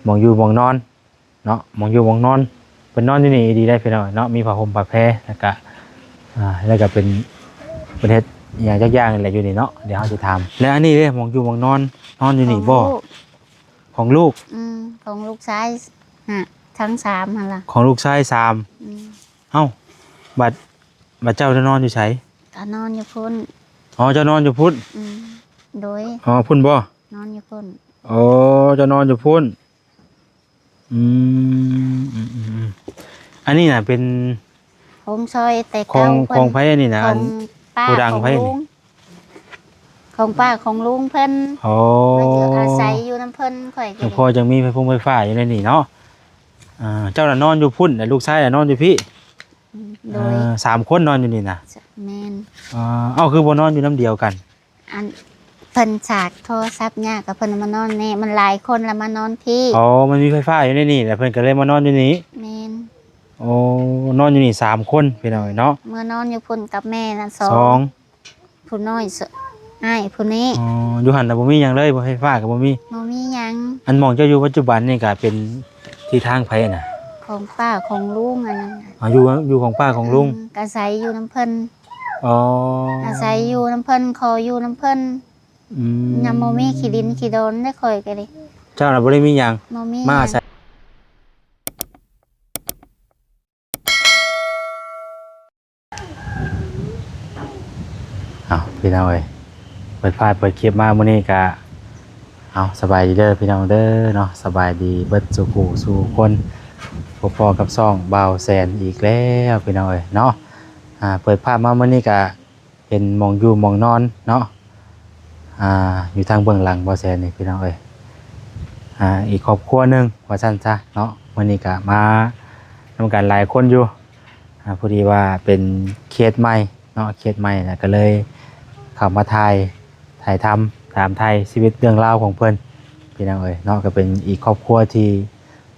ໝ່ອງຢູ່ໝ່ອງນອນເນາະ ໝ່ອງຢູ່ໝ່ອງນອນ ເພິ່ນນອນຢູ່ນີ້ດີໄດ໋ພີ່ນ້ອງເນາະ ມີຜ້າຫົ່ມຜ້າແພ ແລ້ວກະ ອ່າ ແລ້ວກະເປັນ ເພິ່ນເຮັດອີ່ຫຍັງຈັກຢ່າງນີ້ແຫຼະຢູ່ນີ້ເນາະ ດຽວເຮົາຊິຖາມ ແລ້ວອັນນີ້ເດ້ ໝ່ອງຢູ່ໝ່ອງນອນ ນອນຢູ່ນີ້ບໍ່? ຂອງລູກ ຂອງລູກ ອືມ ຂອງລູກຊາຍ ຮະ ທັງສາມຫັ້ນລະ ຂອງລູກຊາຍສາມ ອືມ ເອົ້າ ບັດ ບັດເຈົ້ານອນຢູ່ໃສ? ກໍນອນຢູ່ພຸ້ນ ອໍ ເຈົ້ານອນຢູ່ພຸ້ນ ອືມ ໂດຍ ອໍ ພຸ້ນບໍ່? ນອນຢູ່ພຸ້ນ ອໍ ເຈົ້ານອນຢູ່ພຸ້ນ ອືມ ອືມໆໆ ອັນນີ້ນະເປັນ ໂຮງຊອຍແຕ່ເກົ່າ ຂອງ ຂອງໃຜອັນນີ້ນະ? ຂອງ ອັນ ປ້າ ຂອງລຸງ ຂອງປ້າຂອງລຸງເພິ່ນ ອໍ ມາຢູ່ອາໄສຢູ່ນຳເພິ່ນ ຂ້ອຍກໍ ຍັງພໍຍັງມີໄຟຟົງໄຟຟ້າຢູ່ໃນນີ້ເນາະ ອ່າ ເຈົ້ານະນອນຢູ່ພຸ້ນ ແລະລູກຊາຍນະນອນຢູ່ພີ້ ອືມ ໂດຍ ອ່າ ສາມຄົນນອນຢູ່ນີ້ນະ ແມ່ນ ອ່າ ເອົ້າ ຄືບໍ່ນອນຢູ່ນຳດຽວກັນ? ອັນ ເພິ່ນສາກໂທລະສັບຍາກ ກໍເພິ່ນມານອນແນ່ ມັນຫຼາຍຄົນລະມານອນພີ້ ອໍ ມັນມີໄຟຟ້າຢູ່ໃນນີ້ ແລ້ວເພິ່ນກໍເລີຍມານອນຢູ່ນີ້ ແມ່ນ ໂອ້ ນອນຢູ່ນີ້ສາມຄົນພີ່ນ້ອງເອີຍເນາະ ເມືອນອນຢູ່ພຸ້ນກັບແມ່ນະ ສອງ ສອງ ຜູ້ນ້ອຍ ສ- ອ້າຍຜູ້ນີ້ ອໍ ຢູ່ຫັ້ນນະບໍ່ມີຫຍັງເລີຍ ບໍ່ ໄຟຟ້າກໍບໍ່ມີ ບໍ່ມີຫຍັງ ອັນໝ່ອງເຈົ້າຢູ່ປັດຈຸບັນນີ້ກໍເປັນທີ່ທາງໃຜນະ? ຂອງປ້າຂອງລຸງອັນນັ້ນນະ ອໍ ຢູ່ ຢູ່ຂອງປ້າຂອງລຸງ ອືມ ອາໄສຢູ່ນຳເພິ່ນ ອໍ ອາໄສຢູ່ນຳເພິ່ນ ຂໍຢູ່ນຳເພິ່ນ ອືມ ຍັງບໍ່ມີຂີ້ດິນຂີ້ດອນເດ້ ຂ້ອຍກໍເດ້ ເຈົ້ານະບໍ່ໄດ້ມີຫຍັງ ບໍ່ມີຫຍັງ ມາອາໄສ ເອົ້າ ພີ່ນ້ອງເອີຍ ເປີດພາບເປີດຄລິບມາມື້ນີ້ກະ ເອົາ ສະບາຍດີເດີພີ່ນ້ອງເດີເນາະ ສະບາຍດີເບິດສູ່ຜູ້ສູ່ຄົນ ພົບພໍ້ກັບຊ່ອງບ່າວແສນອີກແລ້ວພີ່ນ້ອງເອີຍເນາະ ອ່າ ເປີດພາບມາມື້ນີ້ກະເຫັນໝ່ອງຢູ່ໝ່ອງນອນເນາະ ອ່າ ຢູ່ທາງເບື້ອງຫຼັງບ່າວແສນນີ້ພີ່ນ້ອງເອີຍ ອ່າ ອີກຄອບຄົວໜຶ່ງວ່າຊັ້ນຊະເນາະ ມື້ນີ້ກະມານຳກັນຫຼາຍຄົນຢູ່ ອ່າ ພໍດີວ່າເປັນເຂດໃໝ່ເນາະ ເຂດໃໝ່ ແລ້ວກໍເລີຍເຂົ້າມາຖ່າຍ ຖ່າຍທຳ ຖາມໄຖ່ຊີວິດເລື່ອງລາວຂອງເພິ່ນ ພີ່ນ້ອງເອີຍເນາະ ກໍເປັນອີກຄອບຄົວທີ່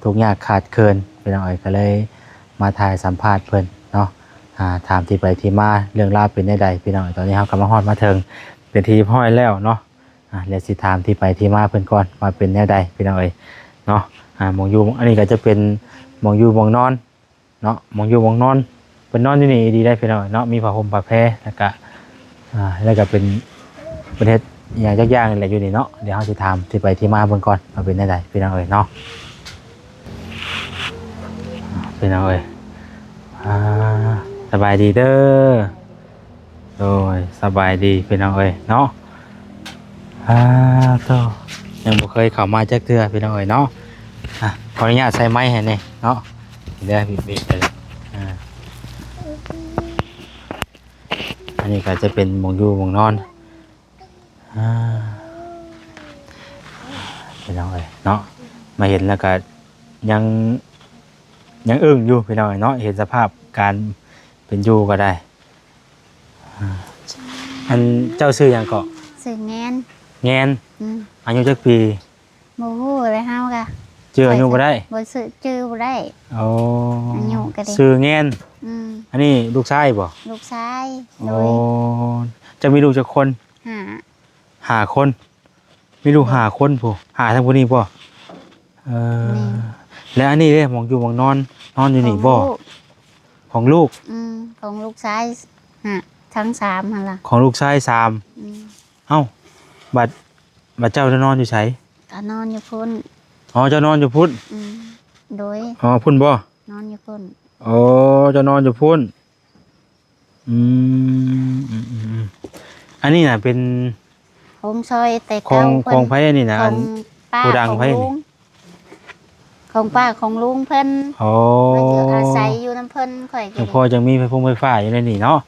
ທຸກຍາກຂາດເຂີນ ພີ່ນ້ອງເອີຍ ກໍເລີຍມາຖ່າຍສຳພາດເພິ່ນເນາະ ອ່າ ຖາມທີ່ໄປທີ່ມາ ເລື່ອງລາວເປັນແນວໃດ ພີ່ນ້ອງເອີຍ ຕອນນີ້ເຮົາກໍມາຮອດມາເຖິງເປັນທີ່ຮຽບຮ້ອຍແລ້ວເນາະ ອ່າ ແລ້ວຊິຖາມທີ່ໄປທີ່ມາເພິ່ນກ່ອນວ່າເປັນແນວໃດ ພີ່ນ້ອງເອີຍເນາະ ອ່າ ໝ່ອງຢູ່ ອັນນີ້ກໍຈະເປັນໝ່ອງຢູ່ໝ່ອງນອນ ເນາະ ໝ່ອງຢູ່ໝ່ອງນອນ ເພິ່ນນອນຢູ່ນີ້ດີໄດ໋ພີ່ນ້ອງເນາະ ມີຜ້າຫົ່ມຜ້າແພ ແລ້ວກະ ອ່າ ແລ້ວກະເປັນ ເພິ່ນເຮັດອີ່ຫຍັງຈັກຢ່າງນີ້ແຫຼະຢູ່ນີ້ເນາະ ດຽວເຮົາຊິຖາມທີ່ໄປທີ່ມາເບິ່ງກ່ອນວ່າເປັນແນວໃດພີ່ນ້ອງເອີຍເນາະ ພີ່ນ້ອງເອີຍ ອ່າ ສະບາຍດີເດີ ໂດຍ ສະບາຍດີພີ່ນ້ອງເອີຍເນາະ ອ່າ ໂທ້ ຍັງບໍ່ເຄີຍເຂົ້າມາຈັກເທື່ອພີ່ນ້ອງເອີຍເນາະ ອ່ະ ຂໍອະນຸຍາດໃສ່ໄມໃຫ້ແດ່ເນາະ ເດີ ບີບໆ ເດີ ອ່າ ອັນນີ້ກໍຈະເປັນໝ່ອງຢູ່ໝ່ອງນອນ ອ່າ ພີ່ນ້ອງເອີຍເນາະ ມາເຫັນແລ້ວກໍຍັງ ຍັງອຶ້ງຢູ່ພີ່ນ້ອງເອີຍເນາະ ເຫັນສະພາບການເປັນຢູ່ກໍໄດ້ ອ່າ ອັນເຈົ້າຊື່ຫຍັງເກາະ? ຊື່ແງນ ແງນ ອືມ ອາຍຸຈັກປີ? ບໍ່ຮູ້ເລີຍ ເຮົາກະຈື່ອາຍຸບໍ່ໄດ້ ບໍ່ຊື່ ຈື່ບໍ່ໄດ້ ໂອ້ ອາຍຸກໍໄດ້ ຊື່ແງນ ອືມ ອັນນີ້ລູກຊາຍບໍ່? ລູກຊາຍ ໂດຍ ໂອ້ ເຈົ້າມີລູກຈັກຄົນ? ຫ້າ ຫ້າຄົນ ມີລູກຫ້າຄົນພຸ້ນ ຫ້າທັງຜູ້ນີ້ບໍ່? ເອີ ແມ່ນ ແລ້ວອັນນີ້ເດ້ ໝ່ອງຢູ່ໝ່ອງນອນ ນອນຢູ່ນີ້ບໍ່? ຂອງລູກ ຂອງລູກ ອືມ ຂອງລູກຊາຍ ຮະ ທັງສາມຫັ້ນລະ ຂອງລູກຊາຍສາມ ອືມ ເອົ້າ ບັດ ບັດເຈົ້ານະນອນຢູ່ໃສ? ກໍນອນຢູ່ພຸ້ນ ອໍ ເຈົ້ານອນຢູ່ພຸ້ນ ອືມ ໂດຍ ອໍ ພຸ້ນບໍ່? ນອນຢູ່ພຸ້ນ ອໍ ເຈົ້ານອນຢູ່ພຸ້ນ ອືມ ອືມໆໆ ອັນນີ້ນະເປັນ ໂຮງຊອຍແຕ່ເກົ່າ ຂອງ ຂອງໃຜອັນນີ້ນະ? ຂອງປ້າ ຂອງລຸງ ຂອງປ້າຂອງລຸງເພິ່ນ ອໍ ມາຢູ່ອາໄສຢູ່ນຳເພິ່ນ ຂ້ອຍກໍ ຍັງພໍຍັງມີໄຟຟົງໄຟຟ້າຢູ່ໃນນີ້ເນາະ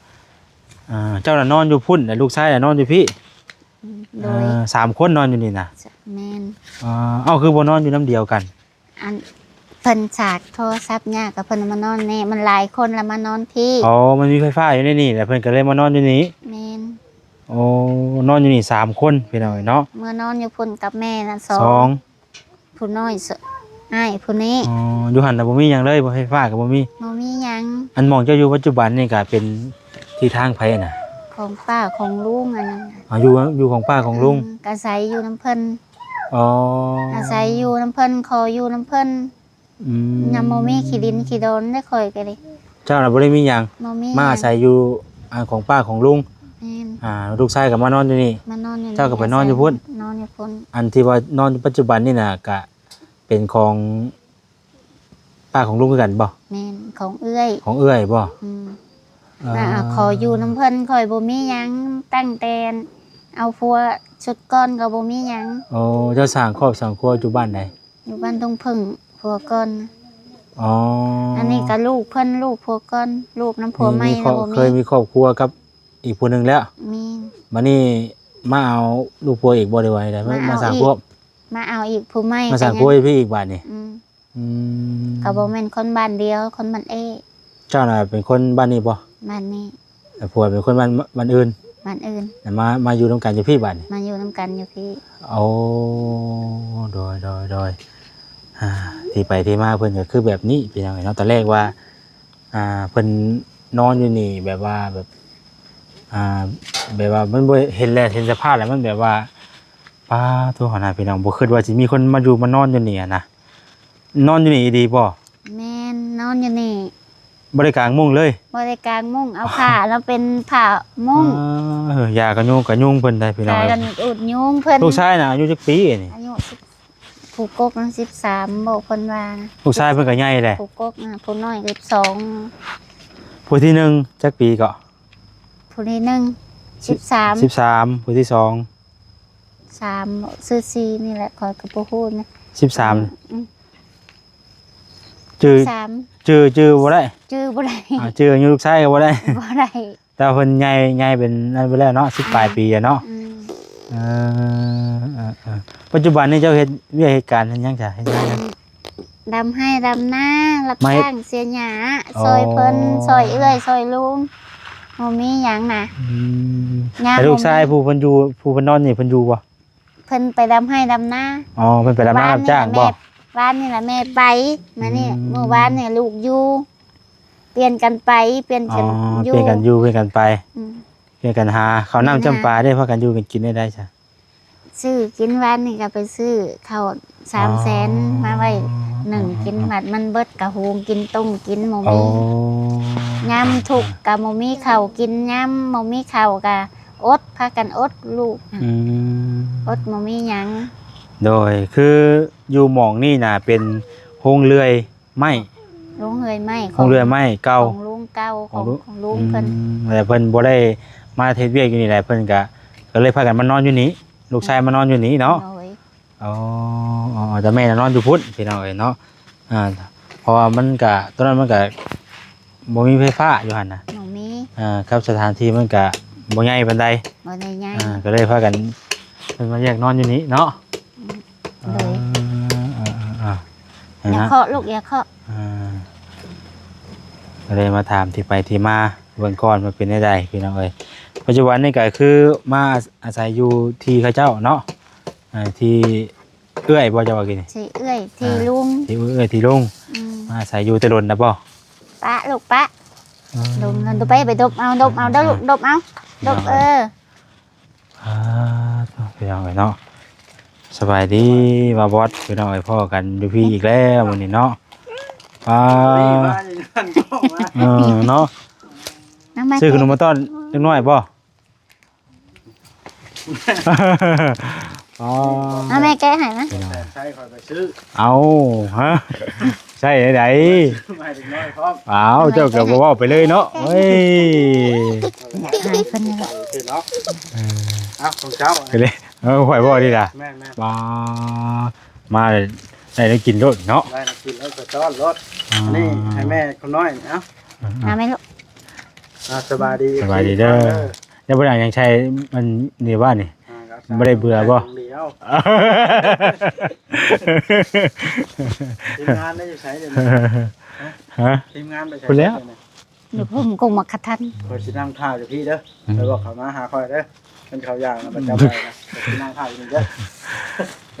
ອ່າ ເຈົ້ານະນອນຢູ່ພຸ້ນ ແລະລູກຊາຍນະນອນຢູ່ພີ້ ອືມ ໂດຍ ອ່າ ສາມຄົນນອນຢູ່ນີ້ນະ ແມ່ນ ອ່າ ເອົ້າ ຄືບໍ່ນອນຢູ່ນຳດຽວກັນ? ອັນ ເພິ່ນສາກໂທລະສັບຍາກ ກໍເພິ່ນມານອນແນ່ ມັນຫຼາຍຄົນລະມານອນພີ້ ອໍ ມັນມີໄຟຟ້າຢູ່ໃນນີ້ ແລ້ວເພິ່ນກໍເລີຍມານອນຢູ່ນີ້ ແມ່ນ ໂອ້ ນອນຢູ່ນີ້ສາມຄົນພີ່ນ້ອງເອີຍເນາະ ເມືອນອນຢູ່ພຸ້ນກັບແມ່ນະ ສອງ ສອງ ຜູ້ນ້ອຍ ສ- ອ້າຍຜູ້ນີ້ ອໍ ຢູ່ຫັ້ນນະບໍ່ມີຫຍັງເລີຍ ບໍ່ ໄຟຟ້າກໍບໍ່ມີ ບໍ່ມີຫຍັງ ອັນໝ່ອງເຈົ້າຢູ່ປັດຈຸບັນນີ້ກໍເປັນທີ່ທາງໃຜນະ? ຂອງປ້າຂອງລຸງອັນນັ້ນນະ ອໍ ຢູ່ ຢູ່ຂອງປ້າຂອງລຸງ ອືມ ອາໄສຢູ່ນຳເພິ່ນ ອໍ ອາໄສຢູ່ນຳເພິ່ນ ຂໍຢູ່ນຳເພິ່ນ. ອືມ ຍັງບໍ່ມີຂີ້ດິນຂີ້ດອນເດ້ ຂ້ອຍກໍເດ້. ເຈົ້ານະບໍ່ໄດ້ມີຫຍັງ ບໍ່ມີຫຍັງ ມາອາໄສຢູ່ ອ່າ ຂອງປ້າຂອງລຸງ. ແມ່ນ ອ່າ ລູກຊາຍກໍມານອນຢູ່ນີ້ ມານອນຢູ່ນີ້ ເຈົ້າກໍໄປນອນຢູ່ພຸ້ນ ນອນຢູ່ພຸ້ນ. ອັນທີ່ວ່ານອນຢູ່ປັດຈຸບັນນີ້ນະ ກະເປັນຂອງ ປ້າຂອງລຸງຄືກັນບໍ່? ແມ່ນ ຂອງເອື້ອຍ ຂອງເອື້ອຍບໍ່? ອືມ ເອີ ນະ ຂໍຢູ່ນຳເພິ່ນ ຂ້ອຍບໍ່ມີຫຍັງ ຕັ້ງແຕ່ເອົາຜົວຊຸດກ່ອນກໍບໍ່ມີຫຍັງ. ໂອ້ ເຈົ້າສ້າງຄອບສ້າງຄົວຢູ່ບ້ານໃດ? ຢູ່ບ້ານດົງເຜິ້ງ ຜົວກ່ອນ. ອໍ ອັນນີ້ກໍລູກເພິ່ນ ລູກຜົວກ່ອນ ລູກນຳຜົວໃໝ່ ມີຄອບ ແລ້ວບໍ່ມີ ເຄີຍມີຄອບຄົວກັບອີກຜູ້ໜຶ່ງແລ້ວ? ມີ ບັດນີ້ມາເອົາລູກຜົວອີກບໍ່ ຫຼືວ່າໃດ? ມາ ມາສ້າງຄອບ ມາເອົາອີກຜູ້ໃໝ່ ມາສ້າງຄົວຢູ່ພີ້ອີກບາດນີ້? ອືມ ອືມ ກໍບໍ່ແມ່ນຄົນບ້ານດຽວ ຄົນບ້ານເອ. ເຈົ້ານະເປັນຄົນບ້ານນີ້ບໍ່? ບ້ານນີ້ ແຕ່ຜົວເປັນຄົນບ້ານ ບ້ານອື່ນ ບ້ານອື່ນ. ແລ້ວມາ ມາຢູ່ນຳກັນຢູ່ພີ້ບາດນີ້? ມາຢູ່ນຳກັນຢູ່ພີ້. ໂອ້ ໂດຍ ໂດຍ ໂດຍ ອ່າ ທີ່ໄປທີ່ມາເພິ່ນກໍຄືແບບນີ້ ພີ່ນ້ອງເອີຍເນາະ. ຕອນແລກວ່າ ອ່າ ເພິ່ນນອນຢູ່ນີ້ ແບບວ່າ ແບບ ອ່າ ແບບວ່າມັນບໍ່ເຫັນແລ້ວ ເຫັນສະພາບແລ້ວ ມັນແບບວ່າ ປາໂທ້ ຫັ້ນນະ ພີ່ນ້ອງ ບໍ່ຄິດວ່າຊິມີຄົນມາຢູ່ມານອນຢູ່ນີ້ຫັ້ນນະ. ນອນຢູ່ນີ້ອີ່ຫຼີບໍ່? ແມ່ນ ນອນຢູ່ນີ້ ບໍ່ໄດ້ກາງມຸ້ງເລີຍ? ບໍ່ໄດ້ກາງມຸ້ງ ເອົາຜ້າລາວເປັນຜ້າມຸ້ງ. ເອີ ຢາກະຍຸງກະຍຸງເພິ່ນໄດ໋ ພີ່ນ້ອງເອີຍ ກະຍຸງເພິ່ນ. ລູກຊາຍນະອາຍຸຈັກປີນີ້? ອາຍຸສິບ ຜູ້ກົກນັ້ນສິບສາມ ບອກເພິ່ນວ່ານະ. ລູກຊາຍເພິ່ນກໍໃຫຍ່ແຫຼະ ຜູ້ກົກນະ ຜູ້ນ້ອຍສິບສອງ. ຜູ້ທີໜຶ່ງຈັກປີເກາະ? ຜູ້ທີໜຶ່ງສິບສາມ ສິບສາມ ຜູ້ທີສອງ ສາມ ຊື່ສີ່ນີ້ແຫຼະ ຂ້ອຍກໍບໍ່ຮູ້ນະ ສິບສາມ. ອືມ ຈື່ ສິບສາມ ຈື່ ຈື່ບໍ່ໄດ້ ຈື່ບໍ່ໄດ້. ອ່າ ຈື່ອາຍຸລູກຊາຍກໍບໍ່ໄດ້ ບໍ່ໄດ້. ແຕ່ວ່າເພິ່ນໃຫຍ່ ໃຫຍ່ເປັນນັ້ນໄປແລ້ວເນາະ ສິບປາຍປີແລ້ວເນາະ. ອືມ ເອີ ເອີ ເອີ ປັດຈຸບັນນີ້ເຈົ້າເຮັດວຽກເຮັດການເຮັດຫຍັງຊະ? ເຮັດຫຍັງ? ດຳໄຮ່ດຳນາ ຮັບຈ້າງເສຍຫຍ້າ ອໍ ຊ່ອຍເພິ່ນ ຊ່ອຍເອື້ອຍ ຊ່ອຍລຸງ ບໍ່ມີຫຍັງນະ. ອືມ ຍາມ ແຕ່ລູກຊາຍຜູ້ເພິ່ນຢູ່ ຜູ້ເພິ່ນນອນນີ້ ເພິ່ນຢູ່ບໍ່? ເພິ່ນໄປດຳໄຮ່ດຳນາ. ອໍ ເພິ່ນໄປດຳນາຮັບຈ້າງບໍ່? ວານນີ້ລະແມ່ໄປ ມື້ນີ້ ອືມ ມື້ວານນີ້ລູກຢູ່ ປ່ຽນກັນໄປ ປ່ຽນກັນ ອໍ ຢູ່ ປ່ຽນກັນຢູ່ ປ່ຽນກັນໄປ. ອືມ ປ່ຽນກັນຫາເຂົ້ານ້ຳຈ້ຳປາເດ້. ພາກັນຢູ່ກັນກິນແນວໃດຊະ? ຊື້ກິນ ວານນີ້ກໍໄປຊື້ເຂົ້າສາມແສນ ອໍ ມາໄວ້ໜຶ້ງກິນ. ອໍ ບັດມັນເບິດກໍຫຸງກິນ ຕົ້ມກິນ ບໍ່ມີ. ອໍ ຍາມທຸກກໍບໍ່ມີເຂົ້າກິນ ຍາມບໍ່ມີເຂົ້າກໍອົດ ພາກັນອົດລູກ. ອືມ ອົດ ບໍ່ມີຫຍັງ. ໂດຍ ຄືຢູ່ໝ່ອງນີ້ນະເປັນໂຮງເລື່ອຍ ໄມ້ ໂຮງເລື່ອຍໄມ້ ໂຮງເລື່ອຍໄມ້ເກົ່າ ຂອງລຸງເກົ່າ ຂອງ ຂອງລຸງ ຂອງລຸງເພິ່ນ. ອືມ ແລ້ວເພິ່ນບໍ່ໄດ້ມາເຮັດວຽກຢູ່ນີ້ແຫຼະ ເພິ່ນກະ ກໍເລີຍພາກັນມານອນຢູ່ນີ້ ລູກຊາຍມານອນຢູ່ນີ້ເນາະ. ໂດຍ ອໍ ແຕ່ແມ່ນອນຢູ່ພຸ້ນ ພີ່ນ້ອງເອີຍເນາະ. ອ່າ ເພາະວ່າມັນກະ ຕອນນັ້ນມັນກະບໍ່ມີໄຟຟ້າຢູ່ຫັ້ນນະ ບໍ່ມີ. ອ່າ ກັບສະຖານທີ່ມັນກະບໍ່ໃຫຍ່ປານໃດ ບໍ່ໄດ້ໃຫຍ່. ອ່າ ກໍເລີຍພາກັນ ເພິ່ນມາແຍກນອນຢູ່ນີ້ເນາະ. ອືມ ໂດຍ ອ່າ ອ່າ ອ່າ ຢ່າເຄາະລູກ ຢ່າເຄາະ. ອ່າ ກໍເລີຍມາຖາມທີ່ໄປທີ່ມາເບິ່ງກ່ອນວ່າເປັນແນວໃດ ພີ່ນ້ອງເອີຍ. ປັດຈຸບັນນີ້ກໍຄືມາອາ ອາໄສຢູ່ທີ່ເຂົາເຈົ້າເນາະ ອ່າ ທີ່ເອື້ອຍບໍ່ ເຈົ້າວ່າກີ້ນີ້? ທີ່ເອື້ອຍ ທີ່ ອ່າ ລຸງ ທີ່ເອື້ອຍ ທີ່ລຸງ. ອືມ ມາອາໄສຢູ່ແຕ່ດົນແລ້ວບໍ່? ປະລູກປະ. ອ່າ ດົມ ດົມໄປ ໄປດົມເອົາ ດົມເອົາເດີລູກ ດົມເອົາ ດົມ. ເອີ ອ່າ ພີ່ນ້ອງເອີຍເນາະ ສະບາຍດີບ່າວບອດ ພີ່ນ້ອງເອີຍ ພໍ້ກັນຢູ່ພີ້ອີກແລ້ວມື້ນີ້ເນາະ. ອ່າ ເອີເນາະ ຊື້ຂະໜົມມາຕ້ອນເດັກນ້ອຍບໍ່? ອໍ ເອົາແມ່ແກະໃຫ້ມາ ໃຊ້ຂ້ອຍໄປຊື້. ເອົາ ຮະ ໃຊ້ໃດໆ ຊື້ມາໃຫ້ເດັກນ້ອຍພ້ອມ. ອ້າວ ເຈົ້າກໍບໍ່ເວົ້າໄປເລີຍເນາະ ເອີຍ ຢາກໃຫ້ເພິ່ນນີ້ແຫຼະ ເນາະ. ເອີ ເອົາ ຂອງເຈົ້າ ກໍເລີຍ ເອີ ຂ້ອຍບໍ່ດີລະ. ແມ່ນໆ ມາ ມາໄດ້ແນວກິນໂລດເນາະ ໄດ້ແນວກິນໂລດ ໄປຕ້ອນໂລດ. ອ່າ ອັນນີ້ໃຫ້ແມ່ຄົນນ້ອຍ ເອົາ ອ່າ ເອົາແມ່ລູກ. ອ່າ ສະບາຍດີ ສະບາຍດີເດີ. ເຈົ້າບໍ່ໄດ້ຫຍັງໃສ່ມັນນີ້ວ່ານີ້ ອ່າ ບໍ່ໄດ້ເບື່ອບໍ່? ທີມງານໄດ້ຢູ່ໃສເດ? ຮະ? ທີມງານໄປໃສ? ພຸ້ນແລ້ວ ຢູ່ພຸ້ນ ກົງໝາກຂະທັນ. ຂ້ອຍຊິນັ່ງຖ້າຢູ່ພີ້ເດີ ອືມ ໄປບອກເຂົາມາຫາຂ້ອຍເດີ ເປັນເຂົາຢ່າງນະ ປະຈຳໄວ້ນະ. ຂ້ອຍຊິນັ່ງຖ້າຢູ່ນີ້ເດີ.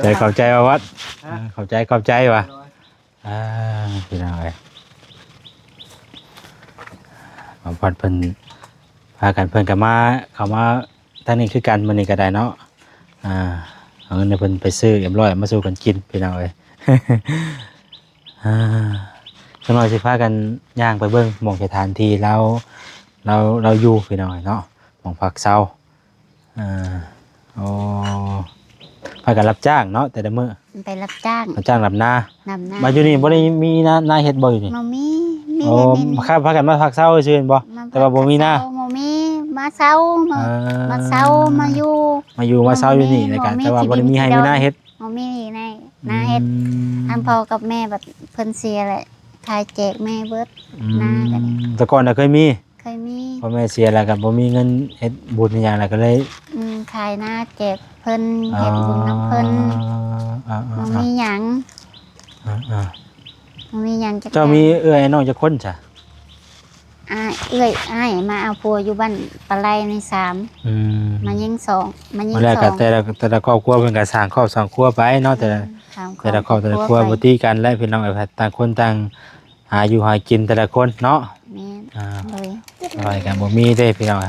ໃຈຂອບໃຈວ່າວັດ ຮະ? ຂອບໃຈ ຂອບໃຈວ່າ ໂດຍ ອ່າ ພີ່ນ້ອງເອີຍ ມາຮອດເພິ່ນ ພາກັນເພິ່ນກໍມາ ເຂົ້າມາທາງນີ້ຄືກັນ ມື້ນີ້ກໍໄດ້ເນາະ. ອ່າ ເອົາເງິນໃຫ້ເພິ່ນໄປຊື້ຮຽບຮ້ອຍ ເອົາມາສູ່ກັນກິນພີ່ນ້ອງເອີຍ. ອ່າ ຈັກໜ່ອຍຊິພາກັນຍ່າງໄປເບິ່ງໝ່ອງສະຖານທີ່ລາວ ລາວ ລາວຢູ່ພີ່ນ້ອງເອີຍເນາະ ໝ່ອງພັກເຊົາ. ອ່າ ໂອ້ ພາກັນຮັບຈ້າງເນາະ ແຕ່ລະມື້ ໄປຮັບຈ້າງ ຮັບຈ້າງດຳນາ ດຳນາ. ມາຢູ່ນີ້ບໍ່ໄດ້ມີນາ ນາເຮັດບໍ່ຢູ່ນີ້? ບໍ່ມີ ມີ ໂອ້ ເຮັດນີ້ ພາກັນມາພັກເຊົາຊື່ໆແມ່ນບໍ່? ມາ ແຕ່ວ່າບໍ່ມີນາ ພັກເຊົາ ບໍ່ມີ ມາເຊົ່າ ມາ ເອີ ມາເຊົ່າ ມາຢູ່ ມາຢູ່ມາເຊົ່າຢູ່ນີ້ ບໍ່ມີ ແລ້ວກໍ ບໍ່ມີ ແຕ່ວ່າບໍ່ໄດ້ມີໄຮ່ມີນາເຮັດ ບໍ່ມີໃນນາເຮັດ. ອືມ ອັນພໍ່ກັບແມ່ບັດເພິ່ນເສຍແຫຼະ ຂາຍແຈກແມ່ເບິດ ອືມ ນາກໍໄດ້. ແຕ່ກ່ອນນະເຄີຍມີ ເຄີຍມີ ພໍ່ແມ່ເສຍແລ້ວກໍບໍ່ມີເງິນເຮັດບຸນເຮັດຫຍັງ ແລ້ວກໍເລີຍ ອືມ ຂາຍນາແຈກເພິ່ນ ອໍ ເຮັດບຸນນຳເພິ່ນ ອ່າໆໆ ບໍ່ມີຫຍັງ ອ່າໆ ບໍ່ມີຫຍັງຈັກຢ່າງ. ເຈົ້າມີເອື້ອຍນ້ອງຈັກຄົນຊະ? ອ່າ ເອື້ອຍອ້າຍມາເອົາຜົວຢູ່ບ້ານປາໄລນີ້ສາມ ອືມ ມາຍິງສອງ ມາຍິງ ແລ້ວກໍສອງ ແຕ່ລະ ແຕ່ລະຄອບຄົວເພິ່ນກໍສ້າງຄອບສ້າງຄົວໄປເນາະ ແຕ່ລະ ອືມ ແຕ່ລະຄອບແຕ່ລະຄົວ ບໍ່ຕີກັນແຫຼະພີ່ນ້ອງເອີຍ ຕ່າງຄົນຕ່າງ ຫາຢູ່ຫາກິນແຕ່ລະຄົນເນາະ. ແມ່ນ ອ່າ ໂດຍ ລາຍກໍບໍ່ມີເດ້ພີ່ນ້ອງ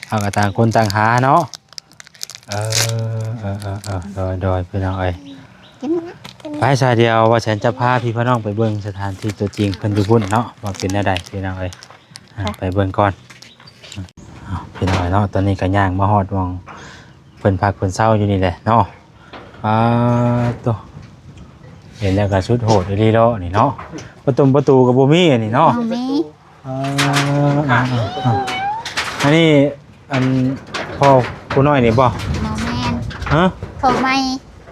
ເຮົາກໍຕ່າງຄົນຕ່າງຫາເນາະ. ເອີ ເອີ ເອີ ເອີ ໂດຍ ໂດຍ ພີ່ນ້ອງເອີຍ ກິນ ໄປຊະ ດຽວວ່າແສນຈະພາພີ່ພານ້ອງໄປເບິ່ງສະຖານທີ່ຕົວຈິງເພິ່ນຢູ່ພຸ້ນເນາະ ວ່າເປັນແນວໃດພີ່ນ້ອງເອີຍ. ອ່າ ໄປ ໄປເບິ່ງກ່ອນ ເອົາ ພີ່ນ້ອງເນາະ ຕອນນີ້ກໍຍ່າງມາຮອດໝ່ອງເພິ່ນພັກເພິ່ນເຊົາຢູ່ນີ້ແຫຼະເນາະ. ປາໂຕ ເຫັນແລ້ວກໍສຸດໂຫດອີ່ຫຼີເນາະນີ້ເນາະ ປະຕົງປະຕູກໍບໍ່ມີອັນນີ້ເນາະ ບໍ່ມີ ເອີ ອັນນີ້ ອັນພໍ່ຜູ້ນ້ອຍນີ້ບໍ່? ບໍ່ແມ່ນ ຮະ ພໍ່ໃໝ່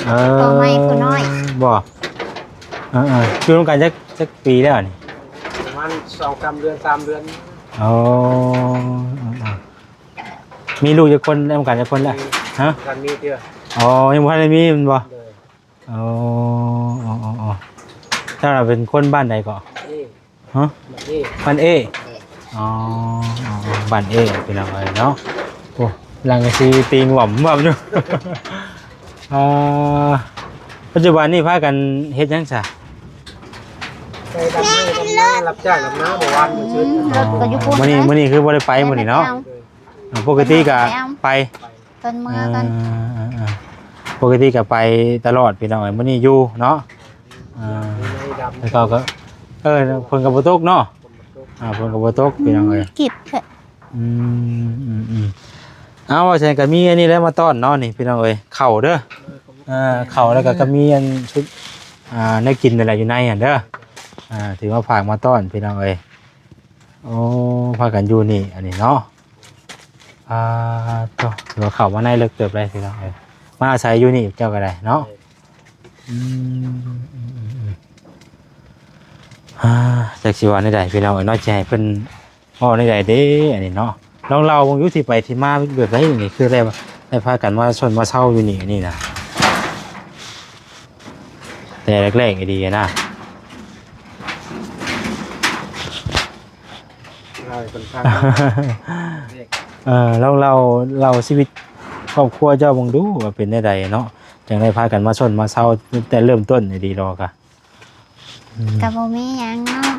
ເອີ ພໍ່ໃໝ່ຜູ້ນ້ອຍບໍ່? ເອີໆ ຢູ່ນຳກັນຈັກ ຈັກປີແລ້ວນີ້? ປະມານສອງສາມເດືອນ ສາມເດືອນ. ອໍ ເອີໆ ມີລູກຈັກຄົນ ນຳກັນຈັກຄົນແລ້ວ? ຮະ ບໍ່ທັນມີເທື່ອ. ອໍ ຍັງບໍ່ທັນໄດ້ມີແມ່ນບໍ່? ໂດຍ. ອໍ ເຈົ້າເປັນຄົນບ້ານໃດເກາະ? ເອ ຮະ? ບ້ານເອ ບ້ານເອ. ອໍ ບ້ານເອ ພີ່ນ້ອງເອີຍເນາະ. ໂອ້ ຫຼັງກະສີຕີງຫວ່ຳໆຢູ່. ອ່າ ປັດຈຸບັນນີ້ພາກັນເຮັດຫຍັງຊະ? ໄປດຳນາ ດຳນາ ຮັບຈ້າງດຳນາ ເມື່ອວານ ອືມ ມື້ຊືນ ກໍຢູ່ພຸ້ນ ມື້ນີ້ ມື້ນີ້ຄືບໍ່ໄດ້ໄປມື້ນີ້ເນາະ? ໂດຍ. ອ່າ ປົກກະຕິກະໄປ ໄປ ເພິ່ນເມືອເພິ່ນ ເອີໆ ປົກກະຕິກະໄປຕະຫຼອດພີ່ນ້ອງເອີຍ ມື້ນີ້ຢູ່ເນາະ. ເອີ ແລ້ວເຂົາກໍ ເອີ ຝົນກໍບໍ່ຕົກເນາະ ອ່າ ຝົນກໍບໍ່ຕົກພີ່ນ້ອງເອີຍ ກິດແທ້. ອືມ ເອົາ ວ່າຊັ້ນກໍມີອັນນີ້ແຫຼະມາຕ້ອນເນາະນີ້ພີ່ນ້ອງເອີຍ ເຂົ້າເດີ ເອີ ເຂົ້າ ແລ້ວກໍ ກໍມີອັນຊຸດ ອ່າ ແນວກິນນັ້ນແຫຼະຢູ່ໃນຫັ້ນເດີ ອ່າ ຖືມາຝາກມາຕ້ອນພີ່ນ້ອງເອີຍ. ໂອ້ ພາກັນຢູ່ນີ້ ອັນນີ້ເນາະ. ອ່າ ໂຕ ຖືວ່າເຂົ້າມາໃນເລິກເຕີບເລີຍພີ່ນ້ອງເອີຍ ມາອາໄສຢູ່ນີ້ເຈົ້າກໍໄດ້ເນາະ. ອືມ ອືມໆໆ ອ່າ ຈັກຊິວ່າແນວໃດພີ່ນ້ອງເອີຍເນາະ ຊິໃຫ້ເພິ່ນເວົ້າແນວໃດເດ້ ອັນນີ້ເນາະ. ລອງເລົ່າເບິ່ງຢູ່ ທີ່ໄປທີ່ມາແບບໃດນີ້ ຄືໄດ້ ໄດ້ພາກັນມາຊົນມາເຊົ່າຢູ່ນີ້ ອັນນີ້ນະ ແຕ່ແລກໆ ອີ່ຫຼີນະ. ເອີ ລອງເລົ່າ ເລົ່າຊີວິດຄອບຄົວເຈົ້າເບິ່ງດູວ່າເປັນແນວໃດເນາະ ຈັ່ງໄດ້ພາກັນມາຊົນມາເຊົ່າແຕ່ເລີ່ມຕົ້ນນີ້ ດີດອກກະ. ອືມ ກະບໍ່ມີຫຍັງເນາະ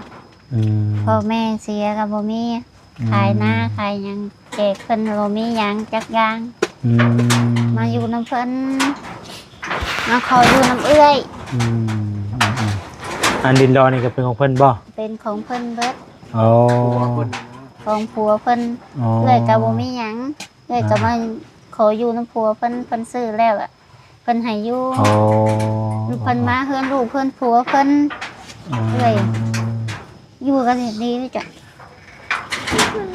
ອືມ ພໍ່ແມ່ເສຍກະບໍ່ມີ ອືມ ຂາຍນາຂາຍຫຍັງ ແຈກເພິ່ນບໍ່ມີຫຍັງຈັກຢ່າງ ອືມ ມາຢູ່ນຳເພິ່ນ ມາຂໍຢູ່ນຳເອື້ອຍ ອືມ ອືມໆ ອັນດິນດອນນີ້ກໍເປັນຂອງເພິ່ນບໍ່? ເປັນຂອງເພິ່ນເບິດ ອໍ ຂອງຜົວເພິ່ນ ອໍ ເອື້ອຍກໍບໍ່ມີຫຍັງ ເອື້ອຍກໍມາຂໍຢູ່ນຳຜົວເພິ່ນ ເພິ່ນຊື້ແລ້ວ ເພິ່ນໃຫ້ຢູ່ ອໍ ເພິ່ນມາເຮືອນລູກເຮືອນຜົວເພິ່ນ ອໍ ເອື້ອຍ ຢູ່ກັນດີໆ ຈ້ະ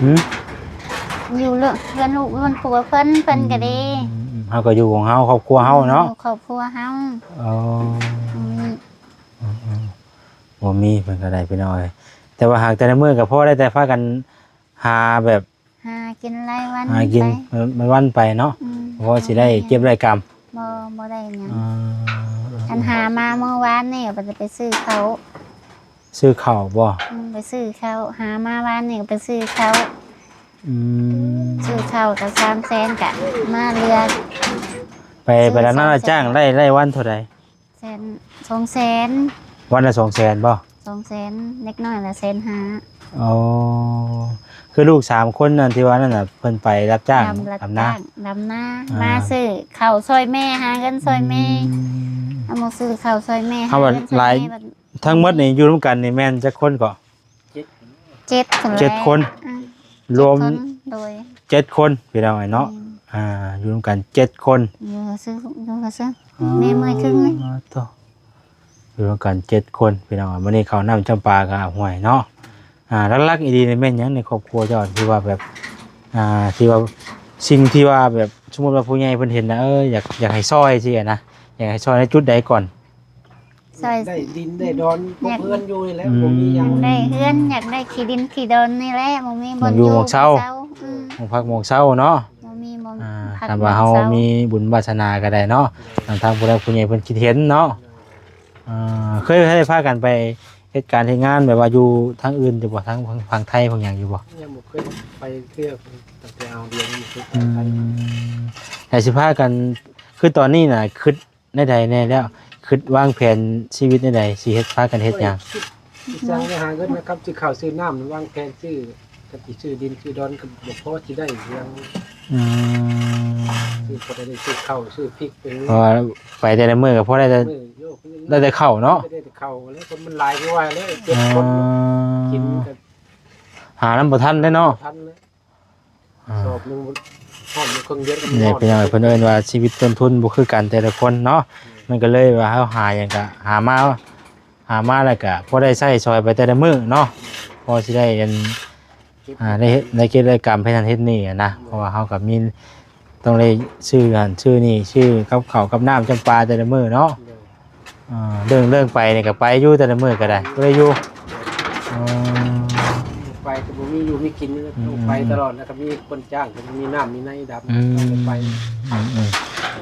ຫື ຢູ່ເຮືອນລູກເຮືອນຜົວເພິ່ນ ເພິ່ນກໍດີ ອືມ ເຮົາກໍຢູ່ຂອງເຮົາ ຄອບຄົວເຮົາເນາະ ຢູ່ຄອບຄົວເຮົາ ອໍ ອືມ ອືມໆ ບໍ່ມີເພິ່ນກໍໄດ້ພີ່ນ້ອງເອີຍ ແຕ່ວ່າຫາກແຕ່ລະມື້ກໍພໍໄດ້ແຕ່ພາກັນຫາແບບ ຫາກິນລາຍວັນ ຫາກິນ ໄປ ລາຍວັນໄປເນາະ ອືມ ພໍຊິໄດ້ເກັບໄດ້ກຳ ບໍ່ ບໍ່ໄດ້ຫຍັງ ອໍ ອັນຫາມາມື້ວານນີ້ ວ່າຈະໄປຊື້ເຂົ້າ ຊື້ເຂົ້າບໍ່? ອືມ ໄປຊື້ເຂົ້າ ຫາມາວານນີ້ກໍໄປຊື້ເຂົ້າ ອືມ ຊື້ເຂົ້າກໍສາມແສນ ກະມາເຫຼືອ ໄປ ໄປລະນາລະຈ້າງໄດ້ ໄດ້ວັນເທົ່າໃດ? ແສນ ສອງແສນ ວັນລະສອງແສນບໍ່? ສອງແສນ ເດັກນ້ອຍລະແສນຫ້າ ອໍ ຄືລູກສາມຄົນນັ້ນທີ່ວ່ານັ້ນນະ ເພິ່ນໄປຮັບຈ້າງ ດຳ ຮັບ ດຳນາ ຈ້າງ ດຳນາ ອ່າ ມາຊື້ເຂົ້າຊ່ອຍແມ່ ຫາເງິນຊ່ອຍແມ່ ອືມ ເອົາມາຊື້ເຂົ້າຊ່ອຍແມ່ ເອົາ ຫາເງິນຊ່ອຍແມ່ ຫຼາຍ ບັດ ທັງໝົດນີ້ຢູ່ນຳກັນນີ້ແມ່ນຈັກຄົນເກາະ? ເຈັດ ເຈັດຄົນແຫຼະ ເຈັດຄົນ ອືມ ລວມ ເຈັດຄົນ ໂດຍ ເຈັດຄົນ ພີ່ນ້ອງເອີຍເນາະ ແມ່ນ ອ່າ ຢູ່ນຳກັນເຈັດຄົນ ຢູ່ຊື່ ຢູ່ຊື່ ອໍ ແມ່ເມື່ອຍຄຶ່ງເລີຍ ໂທ້ ຢູ່ນຳກັນເຈັດຄົນ ພີ່ນ້ອງເອີຍ ມື້ນີ້ເຂົ້ານ້ຳຈຳປາກໍຫ່ວຍເນາະ ອ່າ ຫຼັກໆອີ່ຫຼີນີ້ແມ່ນຫຍັງໃນຄອບຄົວເຈົ້າ ທີ່ວ່າແບບ ອ່າ ທີ່ວ່າ ສິ່ງທີ່ວ່າແບບ ສົມມຸດວ່າຜູ້ໃຫຍ່ເພິ່ນເຫັນນະ ເອີ ຢາກ ຢາກໃຫ້ຊ່ອຍຊີ້ນະ ຢາກໃຫ້ຊ່ອຍໃນຈຸດໃດກ່ອນ? ຊ່ອຍ ຢາກໄດ້ດິນໄດ້ດອນ ຢາກ ພວກເຮືອນຢູ່ນີ້ແຫຼະ ອືມ ບໍ່ມີຫຍັງ ຢາກໄດ້ເຮືອນ ຢາກໄດ້ຂີ້ດິນຂີ້ດອນນີ້ແຫຼະ ບໍ່ມີບ່ອນຢູ່ ໝ່ອງຢູ່ໝ່ອງເຊົາ ໝ່ອງເຊົາ ອືມ ໝ່ອງພັກໝ່ອງເຊົາເນາະ ບໍ່ມີບ່ອນ ອ່າ ພັກ ຄັນວ່າເຮົາ ໝ່ອງເຊົາ ມີບຸນວາສະໜາກໍໄດ້ເນາະ ໂດຍ ທາງ ທາງຜູ້ໃຫຍ່ຜູ້ໃຫຍ່ເພິ່ນຄິດເຫັນເນາະ ໂດຍ ອ່າ ເຄີຍ ເຄີຍໄດ້ພາກັນໄປເຮັດການເຮັດງານແບບວ່າຢູ່ທາງອື່ນຢູ່ບໍ່? ທາງ ທາງໄທ ທາງຫຍັງຢູ່ບໍ່? ຍັງບໍ່ເຄີຍໄປເທື່ອ ຕັ້ງແຕ່ເອົາດຽວຍັງບໍ່ເຄີຍໄປ ອືມ ແຕ່ຊິພາກັນ ຄືຕອນນີ້ນະ ຄິດ ແນວໃດແດ່ແລ້ວ? ຄິດວາງແຜນຊີວິດແນວໃດ? ຊິເຮັດ ພາກັນເຮັດຫຍັງ? ໂອ້ຍ ຄິດ ຄິດຈັ່ງໄດ້ຫາເງິນນະ ກັບຊື້ເຂົ້າຊື້ນ້ຳ ວາງແຜນຊື້ ກັບຊິຊື້ດິນຊື້ດອນ ກໍບໍ່ພໍຊິໄດ້ຫຍັງ ອືມ ຊື້ພໍໄດ້ຊື້ເຂົ້າຊື້ພິກໄປ ເພາະວ່າໄປແຕ່ລະມື້ກໍພໍໄດ້ແຕ່ ມື້ໂຍກ ໄດ້ແຕ່ເຂົ້າເນາະ ໄດ້ແຕ່ເຂົ້າແລ້ວ ຄົນມັນຫຼາຍຄືວ່າແລ້ວ ເຈັດຄົນ ອໍ ກິນກໍຫານຳບໍ່ທັນເດ້ເນາະ ບໍ່ທັນແລ້ວ. ອ່າ ສອບໜຶ່ງ ຮອດຢູ່ເຄິ່ງເດືອນກໍບໍ່ຮອດ ນີ້ພີ່ນ້ອງ ເພິ່ນເອີ້ນວ່າຊີວິດຕົ້ນທຶນບໍ່ຄືກັນແຕ່ລະຄົນເນາະ ອືມ ມັນກໍເລີຍວ່າເຮົາຫາຫຍັງກໍຫາມາ ຫາມາແລ້ວກໍພໍໄດ້ໃຊ້ຊ່ອຍໄປແຕ່ລະມື້ເນາະ ພໍຊິໄດ້ອັນ ອ່າ ໄດ້ເຮັດ ໄດ້ເກັບໄດ້ກຳເຮັດຫັ້ນເຮັດນີ້ນະ ເພາະວ່າເຮົາກໍມີ ຕ້ອງໄດ້ຊື້ຫັ້ນຊື້ນີ້ ຊື້ກັບເຂົ້າກັບນ້ຳຈຳປາແຕ່ລະມື້ເນາະ ໂດຍ ອ່າ ເລື່ອງ ເລື່ອງໄປນີ້ກໍໄປຢູ່ແຕ່ລະມື້ກໍໄດ້ ບໍ່ໄດ້ຢູ່ ໂດຍ ອໍ ໄປກໍບໍ່ມີຢູ່ມີກິນ ອືມ ຕ້ອງໄປຕະຫຼອດ ແລ້ວກໍມີຄົນຈ້າງ ກໍບໍ່ມີນ້ຳມີໃນດຳ ອືມ ຕ້ອງໄດ້ໄປ ອືມ ອືມ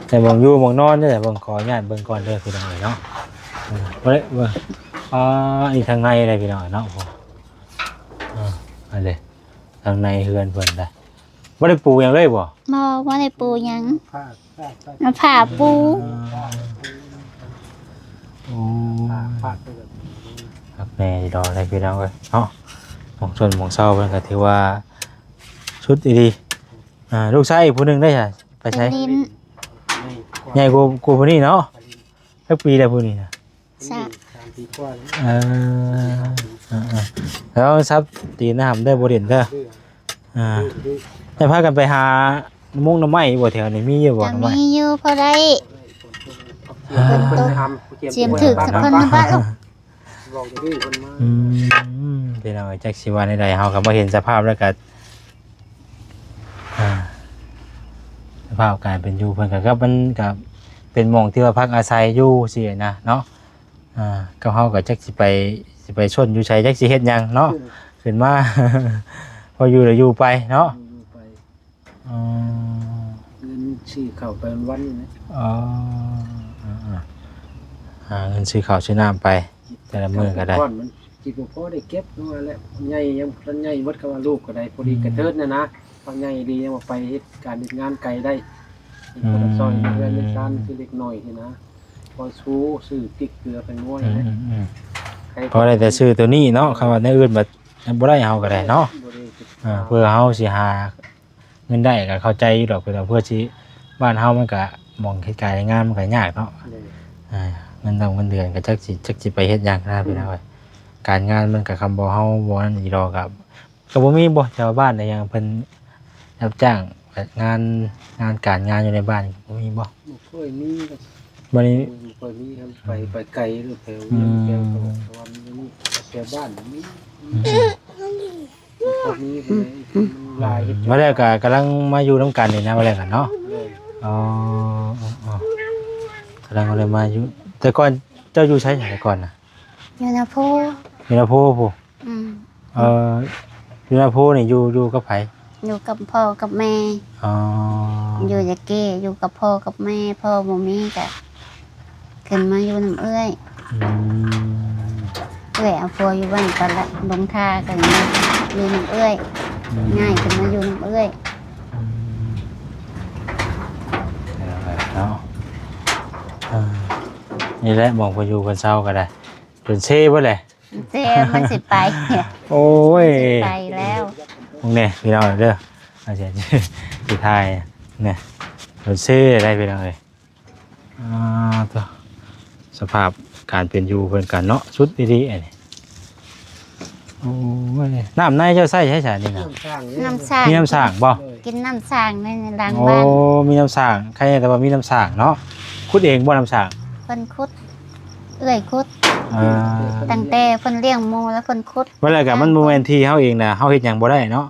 ແຕ່ບ່ອນຢູ່ບ່ອນນອນນີ້ແຫຼະ ເບິ່ງ ຂໍອະນຸຍາດເບິ່ງກ່ອນເດີພີ່ນ້ອງເອີຍເນາະ ເອີ ບໍ່ໄດ້ ເບິ່ງ ອ່າ ອີກທາງໃນເດ້ພີ່ນ້ອງເນາະ ເອີ ອັນເດ້ ທາງໃນເຮືອນເພິ່ນໄດ໋ ບໍ່ໄດ້ປູຫຍັງເລີຍບໍ່? ບໍ່ ບໍ່ໄດ້ປູຫຍັງ ມາຜ້າປູ ໂອ້ ຄັກແນ່ດອກໄດ໋ພີ່ນ້ອງເອີຍເນາະ ໝ່ອງຊົນໝ່ອງເຊົາເພິ່ນກໍຖືວ່າສຸດອີ່ຫຼີ ອ່າ ລູກຊາຍອີກຜູ້ໜຶ່ງໄດ້ຫະ ໄປໃສ? ໄປຫຼິ້ນ ໃຫຍ່ກວ່າ ກວ່າຜູ້ນີ້ເນາະ ຈັກປີແລ້ວຜູ້ນີ້ນະ? ສາມ ສາມປີກວ່າແລ້ວ ເອີ ເອີໆ ລະວັງສັບຕີນນະຫຳເດີ ບໍ່ຫຼິ້ນເດີ ດື້ ອ່າ ດື້ ດື້ ໄດ້ພາກັນໄປຫາໝົງໜໍ່ໄມ້ຢູ່ບໍ່ ແຖວນີ້ມີຢູ່ບໍ່? ກໍ ໜໍ່ໄມ້ ມີຢູ່ພໍໄດ້ ຝົນຕົກ ອ່າ ຕຽມຖືກສະພາບນະບາດ ອືມ ພີ່ນ້ອງເອີຍ ຈັກຊິວ່າແນວໃດ ເຮົາກໍມາເຫັນສະພາບແລ້ວກໍ ອ່າ ສະພາບການເປັນຢູ່ເພິ່ນກໍ ກໍມັນກໍເປັນໝ່ອງທີ່ວ່າພັກອາໄສຢູ່ຊີ້ນະເນາະ ອ່າ ກັບເຮົາກໍຈັກຊິໄປ ຊິໄປຊົນຢູ່ໃສ ຈັກຊິເຮັດຫຍັງເນາະ ອືມ ຂຶ້ນມາ ພໍຢູ່ໄດ້ຢູ່ໄປເນາະ ຢູ່ໄປ ອໍ ເງິນຊື້ເຂົ້າໄປວັນໆນີ້ນະ ອໍ ເອີໆ ຫາເງິນຊື້ເຂົ້າຊື້ນ້ຳໄປ ແຕ່ລະມື້ກໍໄດ້ ກ່ອນມັນຊິບໍ່ພໍໄດ້ເກັບ ຄືວ່າແຫຼະ ໃຫຍ່ຍັງບໍ່ທັນໃຫຍ່ເບິດ ກໍວ່າລູກກໍໄດ້ ພໍດີ ອືມ ກະເທີນນະນະ ເຂົາໃຫຍ່ດີ ຍັງວ່າໄປເຮັດການເຮັດງານໄກໄດ້ ເຮັດ ອືມ ພໍໄດ້ຊ່ອຍເຮືອນເຮັດຊານ ຄືເລັກນ້ອຍຊີ້ນະ ພໍສູ້ຊື້ພິກເກືອໄປງວຍ ອືມ ແຫຼະ ອືມ ອືມ ໄກ ພໍໄດ້ແຕ່ຊື້ໂຕນີ້ເນາະ ຄັນວ່າແນວອື່ນບັດບໍ່ໄດ້ ເຮົາກໍໄດ້ເນາະ ບໍ່ໄດ້ ອ່າ ເພື່ອເຮົາຊິຫາ ເງິນໄດ້ກໍເຂົ້າໃຈຢູ່ດອກ ເພື່ອ ເພື່ອຊິ ບ້ານເຮົາມັນກະ ໝ່ອງເຮັດການເຮັດງານມັນກະຍາກເນາະ ໂດຍ ອ່າ ເງິນດອງເງິນເດືອນກໍຈັກຊິ ຈັກຊິໄປເຮັດຫຍັງນະ ອືມ ພີ່ນ້ອງເອີຍ ການງານມັນກະ ຄຳບໍ່ ເຮົາບໍ່ນັ້ນອີ່ຫຼໍກໍ ກໍບໍ່ມີບໍ່ ແຖວບ້ານອີຫຍັງເພິ່ນຮັບຈ້າງ ງານ ງານການງານຢູ່ໃນບ້ານບໍ່ມີບໍ່? ບໍ່ຄ່ອຍມີ ບໍ່ໄດ້ ບໍ່ຄ່ອຍມີ ໄປ ອືມ ໄປໄກ ຫຼືແຖວ ອືມ ແຖວ ແຖວບ້ານມີ ອືມ ບໍ່ຄ່ອຍມີປານໃດ ມັນຫຼາຍເຮັດ ມາແລ້ວກໍກຳລັງມາຢູ່ນຳກັນນີ້ນະ ມາແລ້ວກັນເນາະ ໂດຍ ອໍ ອໍ ອໍ ກຳລັງ ກຳລັງມາຢູ່ ແຕ່ກ່ອນເຈົ້າຢູ່ໃສແຕ່ກ່ອນນະ? ຢູ່ນາໂພ ຢູ່ນາໂພພຸ້ນ ອືມ ເອີ ຢູ່ນາໂພນີ້ຢູ່ ຢູ່ກັບໃຜ? ຢູ່ກັບພໍ່ກັບແມ່ ອໍ ຢູ່ຢາເກ ຢູ່ກັບພໍ່ກັບແມ່ ພໍ່ບໍ່ມີກະຂຶ້ນມາຢູ່ນຳເອື້ອຍ ອືມ ເອື້ອຍເອົາຜົວຢູ່ບ້ານປະລະ ດົງທາ ກໍຍັງຢູ່ນຳເອື້ອຍ ອືມ ຍ້າຍຂຶ້ນມາຢູ່ນຳເອື້ອຍ ອືມ ເນາະ ເອີ ນີ້ແຫຼະໝ່ອງເພິ່ນຢູ່ເພິ່ນເຊົາກໍໄດ້ ຈົນເຊເບິດແຫຼະ ເຊ ມັນຊິໄປ ໂອ້ຍ ມັນຊິໄປແລ້ວ ເບິ່ງແດ່ພີ່ນ້ອງເດີ ອາຈານຊິຖ່າຍແດ່ ໂອເຄໄດ້ພີ່ນ້ອງເອີຍ. ອ່າ ໂທ້ ສະພາບການເປັນຢູ່ເພິ່ນກັນເນາະ ສຸດອີ່ຫຼີອັນນີ້. ໂອ້ຍ ນ້ຳໃນເຈົ້າໃຊ້ໃຊ້ສານີ້ນະ? ນ້ຳສ້າງ ນ້ຳສ້າງ ມີນ້ຳສ້າງບໍ່? ໂດຍ ກິນນ້ຳສ້າງໃນຫຼັງ ໂອ້ ບ້ານ ມີນ້ຳສ້າງ ໃຄແຕ່ວ່າມີນ້ຳສ້າງເນາະ. ຂຸດເອງບໍ່ນ້ຳສ້າງ? ເພິ່ນຂຸດ ເອື້ອຍຂຸດ ອ່າ ຕັ້ງແຕ່ເພິ່ນລ້ຽງໝູແລ້ວເພິ່ນຂຸດ ວ່າແລ້ວກໍມັນບໍ່ແມ່ນທີ່ເຮົາເອງນະ ເຮົາເຮັດຫຍັງບໍ່ໄດ້ເນາະ.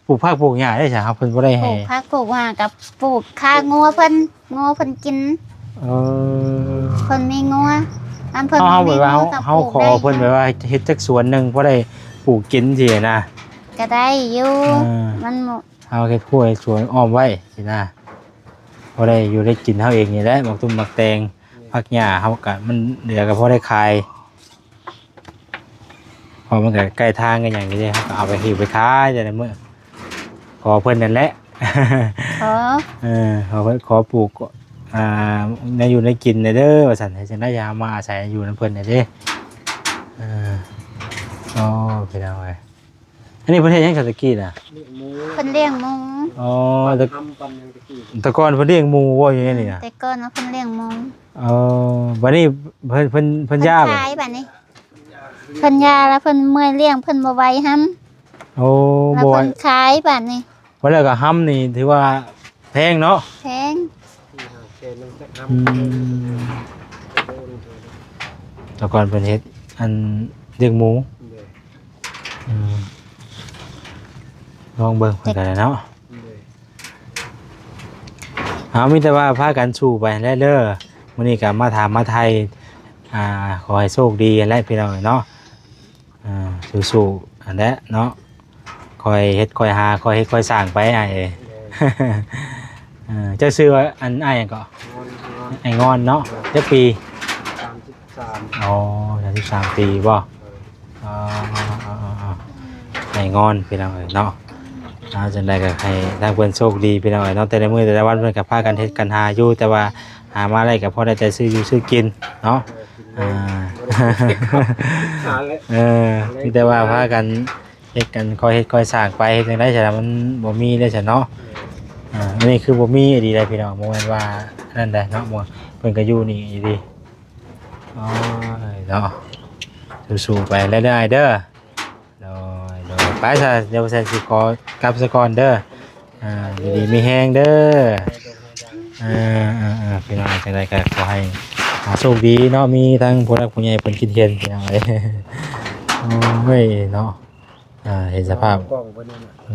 ປູກຜັກປູກຫຍ້າໄດ້ຊະ ເຮົາເພິ່ນບໍ່ໄດ້ໃຫ້ ປູກຜັກປູກຫຍ້າກັບປູກຄາງົວເພິ່ນ ງົວເພິ່ນກິນ. ເອີ ເພິ່ນມີງົວ ອັນເພິ່ນ ເຮົາ ເຮົາແບບວ່າ ເຮົາ ເຮົາຂໍເພິ່ນແບບວ່າເຮັດຈັກສວນໜຶ່ງ ພໍໄດ້ປູກກິນຊີ້ນະ ກໍໄດ້ຢູ່ ເອີ ມັນ ເຮົາເຮັດຮົ້ວເຮັດສວນອ້ອມໄວ້ຊີ້ນະ ພໍໄດ້ຢູ່ໄດ້ກິນເຮົາເອງນີ້ແຫຼະ ໝາກຕຸ້ມໝາກແຕງ ຜັກຫຍ້າເຮົາກະ ມັນເຫຼືອກໍພໍໄດ້ຂາຍ. ເພາະມັນກໍໃກ້ທາງກັນຫຍັງນີ້ເດ້ ເຮົາກໍເອົາໄປຫິ້ວໄປຂາຍແຕ່ລະມື້ ຂໍເພິ່ນນັ້ນແຫຼະ ຂໍ ເອີ ຂໍເພິ່ນ ຂໍປູກ ອ່າ ແນວຢູ່ແນວກິນແດ່ເດີວ່າຊັ້ນ ເຮັດຈັ່ງໃດຢ່າມາອາໄສຢູ່ນຳເພິ່ນແດ່ເດ້. ເອີ ໂອ້ ພີ່ນ້ອງເອີຍ ອັນນີ້ເພິ່ນເຮັດຫຍັງຊະຕະກີ້ນະ? ເພິ່ນລ້ຽງໝູ ອໍ ແຕ່ ທຳປັນຫຍັງຕະກີ້ ແຕ່ກ່ອນເພິ່ນລ້ຽງໝູບໍ່ ຢູ່ໃນນີ້ນະ? ແຕ່ກ່ອນວ່າເພິ່ນລ້ຽງໝູ ເອີ ບັດນີ້ເພິ່ນ ເພິ່ນ ເພິ່ນ ເພິ່ນຢ່າ ຂາຍບັດນີ້ ເພິ່ນຢ່າແລ້ວ ເພິ່ນເມື່ອຍລ້ຽງ ເພິ່ນບໍ່ໄຫວນຳ. ໂອ້ ແລ້ວເພິ່ນຂາຍບັດນີ້ ບໍ່ໄຫວ ວ່າແລ້ວກໍຮຳນີ້ຖືວ່າແພງເນາະ ແພງ ອືມ ແຕ່ກ່ອນເພິ່ນເຮັດອັນລ້ຽງໝູ ໂດຍ ອືມ ລອງເບິ່ງເພິ່ນກໍໄດ້ເນາະ ໂດຍ ເຮົາມີແຕ່ວ່າພາກັນສູ້ໄປຫັ້ນແຫຼະເດີ ມື້ນີ້ກໍມາຖາມມາໄຖ່ ອ່າ ຂໍໃຫ້ໂຊກດີຫັ້ນແຫຼະພີ່ນ້ອງເນາະ ອ່າ ສູ້ໆຫັ້ນແຫຼະເນາະ ຄ່ອຍເຮັດຄ່ອຍຫາ ຄ່ອຍເຮັດຄ່ອຍສ້າງໄປອ້າຍເອີຍ ໂດຍ ເຈົ້າຊື່ວ່າອັນອ້າຍຫຍັງເກາະ? ງອນ ງອນ ອ້າຍງອນເນາະ ໂດຍ ຈັກປີ? ສາມສິບສາມ ອໍ ສາມສິບສາມປີບໍ່? ໂດຍ ອໍ ອ້າຍງອນພີ່ນ້ອງເອີຍເນາະ ເອົາ ຈັ່ງໃດກໍໃຫ້ທາງເພິ່ນໂຊກດີພີ່ນ້ອງເອີຍເນາະ ແຕ່ລະມື້ແຕ່ລະວັນເພິ່ນກໍພາກັນເຮັດກັນຫາຢູ່ ແຕ່ວ່າຫາມາໄດ້ກໍພໍໄດ້ແຕ່ຊື້ຢູ່ຊື້ກິນເນາະ ໂດຍ ອ່າ ຫາແຫຼະ ເອີ ມີແຕ່ວ່າພາກັນເຮັດກັນ ຄ່ອຍເຮັດຄ່ອຍສ້າງໄປ ເຮັດຈັ່ງໃດຊະ ມັນບໍ່ມີເດ້ຊະເນາະ ໂດຍ ອ່າ ອັນນີ້ຄືບໍ່ມີອີ່ຫຼີໃດພີ່ນ້ອງ ບໍ່ແມ່ນວ່ານັ້ນໃດເນາະ ເພິ່ນກໍຢູ່ນີ້ອີ່ຫຼີ. ໂອ້ຍເນາະ ສູ້ໆໄປເລື້ອຍໆເດີ ໂດຍ ໂດຍ ໄປຊະ ດຽວແຊນຊິຂໍກັບສະກ່ອນເດີ ອ່າ ຢູ່ດີມີແຮງເດີ ອ່າ ອ່າ ພີ່ນ້ອງ ຈັ່ງໃດກໍຂໍໃຫ້ ອ່າ ໂຊກດີເນາະ ມີທັງຜູ້ຫຼັກຜູ້ໃຫຍ່ເພິ່ນຄິດເຫັນ ພີ່ນ້ອງເອີຍ ໂອ້ຍເນາະ ອ່າ ເຫັນສະພາບ ກ້ອງເພິ່ນນັ້ນນະ ອື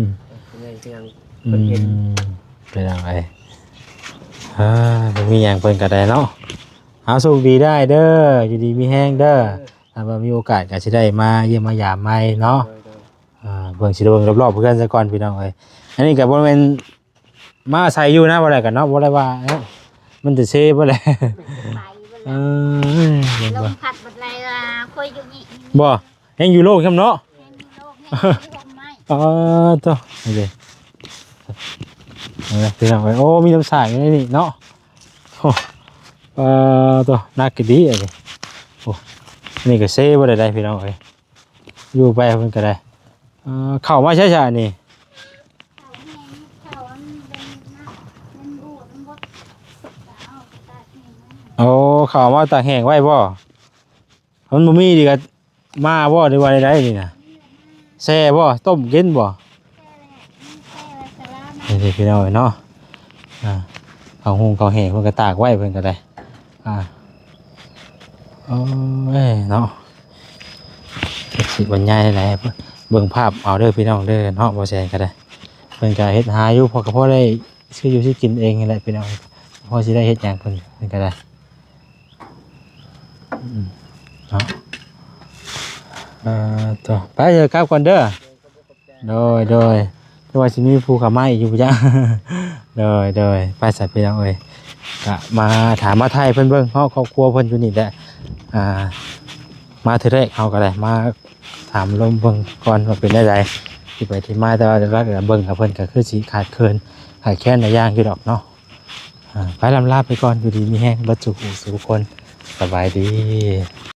ມ ໃຫຍ່ຄືຫຍັງ ອືມ ເພິ່ນເຫັນ ເປັນຫຍັງເອີຍ ອ່າ ບໍ່ມີຫຍັງເພິ່ນກໍໄດ້ເນາະ ເອົາ ໂຊກດີໄດ້ເດີ ຢູ່ດີມີແຮງເດີ ເອີ ຖ້າວ່າມີໂອກາດກໍຊິໄດ້ມາຢ້ຽມມາຢາມໃໝ່ເນາະ ໂດຍ ໂດຍ ອ່າ ເບິ່ງ ຊິໄດ້ເບິ່ງລອບໆເຮືອນຊະກ່ອນ ພີ່ນ້ອງເອີຍ ອັນນີ້ກໍບໍ່ແມ່ນ ມາອາໄສຢູ່ນະ ບໍ່ໄດ້ກັນເນາະ ບໍ່ໄດ້ວ່າ ເອີ ມັນຈະເຊບໍ່ໄດ້ ໄປເບິດແລ້ວ ເອີ ເບິ່ງ ລົມພັດບັດໄລວ່າ ຄ່ອຍຢູ່ນີ້ ບໍ່ ແຮງຢູ່ໂລກຊ້ຳເນາະ ແຮງຢູ່ໂລກ ແຮງຢູ່ຮົ່ມໄມ້ ອໍ ໂທ້ ນີ້ເດ້ ເອີ ພີ່ນ້ອງເອີຍ ໂອ້ ມີນ້ຳສ້າງຢູ່ໃນນີ້ເນາະ ໂອ້ ປາໂທ້ ໜັກກະດີອັນນີ້ ໂອ້ ອັນນີ້ກໍເຊບໍ່ໄດ້ໃດ ພີ່ນ້ອງເອີຍ ຢູ່ໄປເພິ່ນກໍໄດ້ ເອີ ເຂົ້າມາໃຊ້ຊະອັນນີ້ ໂອ້ ເຂົ້າມາຕາກແຫ້ງໄວ້ບໍ່? ມັນບໍ່ມີດີກໍມາບໍ່ ຫຼືວ່າໃດໆນີ້ນະ ແຊ່ບໍ່ ຕົ້ມກິນບໍ່? ນີ້ພີ່ນ້ອງເອີຍເນາະ ອ່າ ເຂົ້າຫຸງເຂົ້າແຫ້ງເພິ່ນກໍຕາກໄວ້ ເພິ່ນກໍໄດ້ ອ່າ ໂອ້ຍເນາະ ຈັກຊິບັນຍາຍແນວໃດ ເບິ່ງພາບເອົາເດີພີ່ນ້ອງເດີເນາະ ບໍ່ແຊນກໍໄດ້ ເພິ່ນກໍເຮັດຫາຢູ່ ພໍກໍພໍໄດ້ຊື້ຢູ່ຊື້ກິນເອງນີ້ແຫຼະພີ່ນ້ອງ ພໍຊິໄດ້ເຮັດຫຍັງເພິ່ນ ເພິ່ນກໍໄດ້ ອືມ ເນາະ ເອີ ໂທ້ ໄປເດີ ກັບກ່ອນເດີ ໂດຍ ໂດຍ ຄືວ່າຊິມີຜູ້ເຂົ້າມາອີກຢູ່ບໍ່ຈັກ ໂດຍ ໂດຍ ໄປຊະພີ່ນ້ອງເອີຍ ກະມາຖາມມາໄຖ່ເພິ່ນເບິ່ງເນາະ ຄອບຄົວເພິ່ນຢູ່ນີ້ແຫຼະ ອ່າ ມາເທື່ອແລກເຮົາກໍໄດ້ມາຖາມລົມເບິ່ງກ່ອນວ່າເປັນແນວໃດ ທີ່ໄປທີ່ມາ ແຕ່ວ່າຫຼັກໆເບິ່ງກັບເພິ່ນກໍຄືຊິຂາດເຂີນຂາດແຄນຫຼາຍຢ່າງຢູ່ດອກເນາະ ອ່າ ໄປ ລ່ຳລາໄປກ່ອນ ຢູ່ດີມີແຮງເບິດສູ່ຜູ້ສູ່ຄົນ ສະບາຍດີ.